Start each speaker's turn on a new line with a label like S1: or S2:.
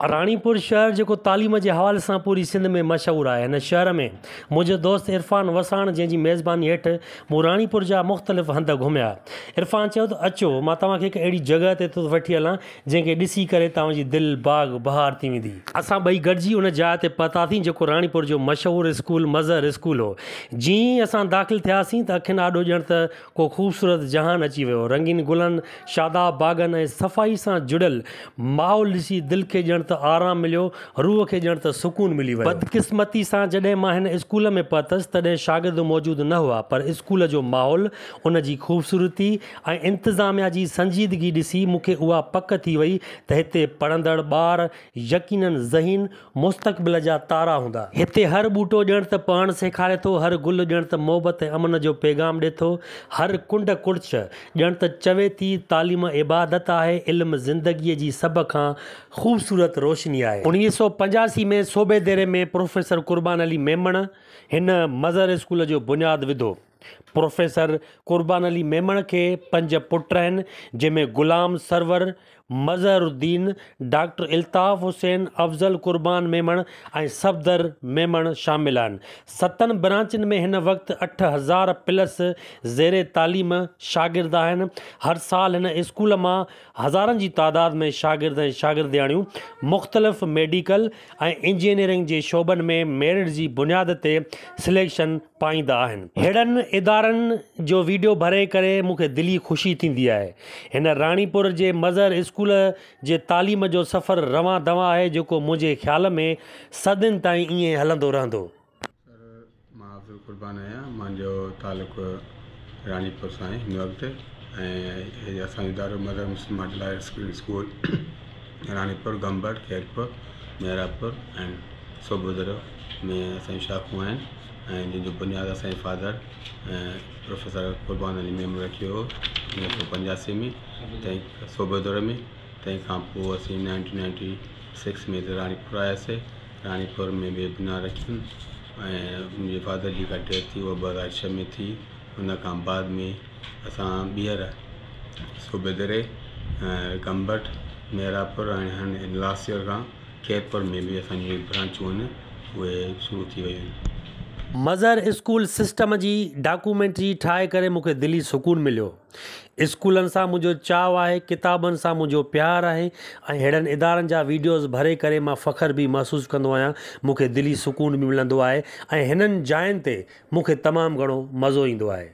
S1: راڻيپور شهر جيڪو تعليم جي حوالي سان پوري سنڌ ۾ مشهور آهي. هن شهر ۾ منهنجو دوست عرفان وساڻ جنهن جي ميزباني هيٺ مون راڻيپور جا مختلف هنڌ گهميا. عرفان چيو ته اچو مان توهان کي هڪ اهڙي جڳهه تي ٿو وٺي هلان جنهن کي ڏسي ڪري توهان جي دل باغ بهار ٿي ويندي. اسان ٻئي گڏجي ان جاء تي پهتاسين جيڪو راڻيپور جو مشهور اسڪول مظهر اسڪول هو. جيئن ئي اسان داخل ٿياسين ته اکين آڏو ڄڻ ته ڪو خوبصورت جهان اچي ويو. رنگين گلن، شاداب باغن ۽ صفائي سان جڙيل ماحول ڏسي دل کي ڄڻ ته آرام مليو، روح کي ڄڻ ته سڪون ملي ويو. بدقسمتي سان جڏهن مان هن اسڪول ۾ پهتس تڏهن شاگرد موجود نه هئا پر اسڪول جو ماحول، ان جي خوبصورتي ۽ انتظاميا جي سنجيدگي ڏسي مون کي اها پڪ ٿي وئي ته هتي پڙهندڙ ٻار يقينن ذهين مستقبل جا تارا هوندا. هتي هر ٻوٽو ڄڻ ته پڙهڻ سيکاري ٿو، هر گل ڄڻ ته محبت ۽ امن جو پيغام ڏي ٿو، هر ڪنڊ ڪڙڇ ڄڻ ته چوي ٿي تعليم عبادت آهي، علم زندگيء جي سڀ کان خوبصورت روشني آهي. 1985 ۾ صوبي ديري ۾ پروفيسر قربان علي ميمڻ هن مظهر اسڪول جو بنياد وڌو. پروفيسر قربان علي ميمڻ کي پنج پٽ آهن، جنهن ۾ غلام سرور، مظهر الدين، ڊاڪٽر الطاف حسين، افضل قربان ميمڻ ۽ صفدر ميمڻ شامل آهن. ستن برانچن ۾ هن وقت 8000 پلس زير تعليم شاگرد آهن. هر سال هن اسڪول مان هزارن جي تعداد ۾ شاگرد ۽ شاگردياڻيون مختلف ميڊيڪل ۽ انجنيئرنگ جي شعبن ۾ ميرٽ جي بنياد تي سليڪشن پائيندا آهن. ههڙن ادارن جو ويڊيو ڀري ڪري مون کي دلي خوشي ٿيندي آهي. هن راڻيپور جي مظهر اسڪول جي تعليم جو سفر روان دوان آهي جيڪو منهنجي خيال ۾ صدين تائين ائين ئي هلندو رهندو.
S2: سر مان افضل قربان آهيان مانجو تعلق راڻيپور سان آهي هن وقت ۽ هي اسان جو ادارو Mazhar Muslim model higher secondary school Ranipur Gambat Khairpur Mehrabpur ۽ Sobhodero ۾ اسان جون شاخون آهن ۽ جنهن جو بنياد اسان جي فادر پروفيسر قربان علي ميمڻ رکيو هو 1985 ۾ تنهن سوڀوديرو ۾ تنهن کان پوء اسين 1996 ۾ راڻيپور آياسي راڻيپور ۾ به بنا رکيم ۽ منهنجي فادر جي جيڪا ڊيٿ ٿي اها 2006 ۾ ٿي ان کان بعد ۾ اسان ٻيهر صوبيدري گمبٽ ميراپور ۽ هاڻي لاسٽ ايئر کان خيرپور ۾ به اسان جون برانچون آهن اهي شروع ٿي ويون آهن.
S1: مظهر اسڪول سسٽم جي ڊاڪومينٽري ٺاهي ڪري مون کي دلي سڪون مليو. اسڪولن سان منهنجو چاهه آهي، ڪتابن سان منهنجو پيار آهي ۽ ههڙن ادارن جا ويڊيوز ڀري ڪري مان فخر به محسوس ڪندو آهيان، مون کي دلي سڪون به ملندو آهي ۽ هنن جاين تي مون کي تمام گهڻو مزو ايندو آهي.